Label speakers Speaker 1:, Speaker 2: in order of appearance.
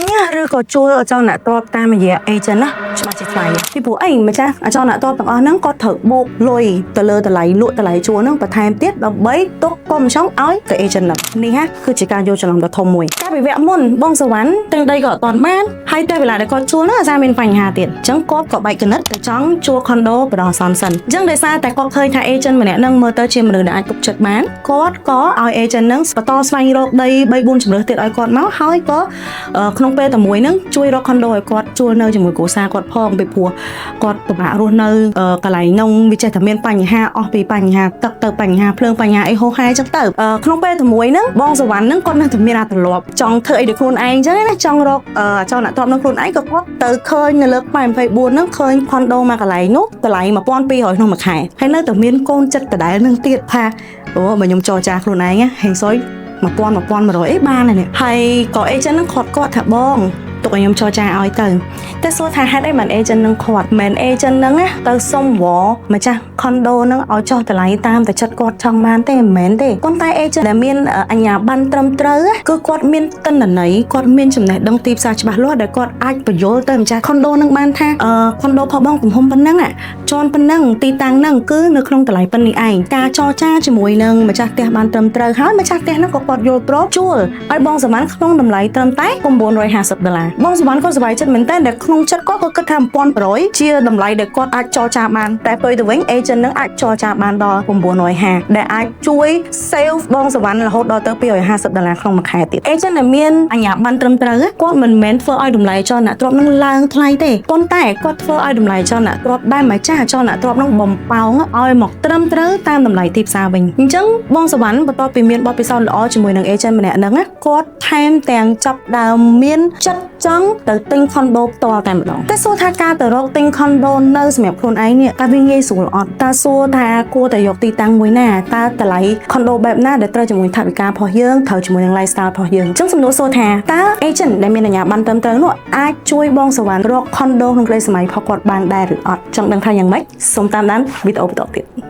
Speaker 1: ទិញឬក៏ជួលអចលនទ្រព្យតាមរយៈ agent ណាច្បាស់ជាថ្លៃពីព្រោះអីម្ចាស់អចលនទ្រព្យទាំងអស់ហ្នឹងគាត់ត្រូវបូកលុយទៅលើតម្លៃលក់តម្លៃជួលហ្នឹងបន្ថែមទៀតដើម្បីទុកកុំចង់ឲ្យទៅ agent ហ្នឹងនេះហាគឺជាការយល់ច្រឡំដ៏ធំមួយកាលពីវគ្គមុនបងសវណ្ណទិញដីក៏អត់ទាន់បានហើយតែវេលាដែលគាត់ជួលហ្នឹងអាសាមានបញ្ហាទៀតអញ្ចឹងគាត់ក៏បែកគណិតទៅចង់ជួលខុនដូបណ្ដោះអាសន្នសិនអញ្ចឹងដោយសារតែគាត់ឃើញថា agent ម្នាក់ហ្នឹងមើលទៅជាមនុស្សដែលអាចទុកចិត្តបានគាត់ក៏ឲ្យ agent ហ្នឹងបន្តស្វែងរកដី3 4ជម្រើសទៀតឲ្យគាត់មកហើយក៏ក្នុងពេលតែមួយហ្នឹងជួយរកខុនដូឲ្យគាត់ជួលនៅជាមួយគ្រួសារគាត់ផងពីព្រោះគាត់ពិបាករស់នៅកន្លែងហ្នឹងវាចេះតែមានបញ្ហាអស់ពីបញ្ហាទឹកទៅបញ្ហាភ្លើងបញ្ហាអីហោហែអញ្ចឹងទៅក្នុងពេលតែមួយហ្នឹងបងសវណ្ណហ្នឹងគាត់នៅតែមានអាទម្លាប់ចង់ធ្វើអីដោយខ្លួនឯងអញ្ចឹងណាចង់រកអចលនទ្រព្យនឹងខ្លួនឯងក៏គាត់ទៅឃើញនៅលើក្បែរ24ហ្នឹងឃើញខុនដូមកកន្លែងនោះតម្លៃ1200ក្នុងមួយខែហើយនៅតែមានកូនចិត្តដដែលនឹងទៀតថាអូបើខ្ញុំចរចាខ្លួនឯងណាហេងសុយ1000 1100អីបានហើយនេះហើយក៏ agent ហ្នឹងគាត់គាត់ថាបងទុកឲ្យខ្ញុំចរចាឲ្យទៅតែសួរថាហេតុអីបាន agent ហ្នឹងគាត់មិន agent ហ្នឹងណាទៅសុំវម្ចាស់ condo ហ្នឹងឲ្យចុះតម្លៃតាមតែចិត្តគាត់ចង់បានទេមិនមែនទេប៉ុន្តែ agent ដែលមានអាជ្ញាប័ណ្ណត្រឹមត្រូវណាគឺគាត់មានទិន្នន័យគាត់មានចំណេះដឹងទីផ្សារច្បាស់លាស់ដែលគាត់អាចបញ្យល់ទៅម្ចាស់ condo ហ្នឹងបានថាcondo ផបងទំហំប៉ុណ្ណឹងជាន់ប៉ុណ្ណឹងទីតាំងហ្នឹងគឺនៅក្នុងតម្លៃប៉ុណ្នេះឯងការចរចាជាមួយនឹងម្ចាស់ផ្ទះបានត្រឹមត្រូវហើយម្ចាស់ផ្ទះហ្នឹងក៏គាត់យល់ព្រមជួលឲ្យបងសវណ្ណក្នុងតម្លៃត្រឹមតែ950ដុល្លារបងសវណ្ណក៏សប្បាយចិត្តមែនតើដែលក្នុងចិត្តគាត់ក៏គិតថា1100ជាតម្លៃដែលគាត់អាចចរចាបានតែផ្ទុយទៅវិញ agent ហ្នឹងអាចចរចាបានដល់950ដែលអាចជួយ save បងសវណ្ណរហូតដល់ទៅ250ដុល្លារក្នុងមួយខែទៀត agent ដែលមានអាជ្ញាប័ណ្ណត្រឹមត្រូវគាត់មិនមែនធ្វើឲ្យតម្លៃចលនទ្រព្យហ្នឹងឡើងថ្លៃទេប៉ុន្តែគាត់ធ្វើឲ្យតម្លៃចលនទ្រព្យដែលម្ចាស់អចលនទ្រព្យហ្នឹងបំប៉ោងឲ្យមកត្រឹមត្រូវតាមតម្លៃទីផ្សារវិញអញ្ចឹងបងសវណ្ណបន្ទាប់ពីមានបទពិសោធន៍ល្អជាមួយនឹង agent ម្នាក់ហ្នឹងណាគាត់ថែមទាំងចាប់ដើមមានចិត្តចង់ទៅទិញខុនដូផ្ទាល់តែម្ដងតែសួរថាការទៅរកទិញខុនដូនៅសម្រាប់ខ្លួនឯងនេះតើវាងាយស្រួលអត់តើសួរថាគួរតែយកទីតាំងមួយណាតើតម្លៃខុនដូបែបណាដែលត្រូវជាមួយថវិការបស់យើងត្រូវជាមួយនឹង lifestyle របស់យើងអញ្ចឹងសំណួរសួរថាតើ agent ដែលមានអាជ្ញាប័ណ្ណត្រឹមត្រូវនោះអាចជួយបងសវណ្ណរកខុនដូក្នុងក្តីសម័យរបស់គាត់បានដែរឬអត់ចង់ដឹងថាយ៉ាងម៉េចសូមតាមដានវីដេអូបន្តទៀត។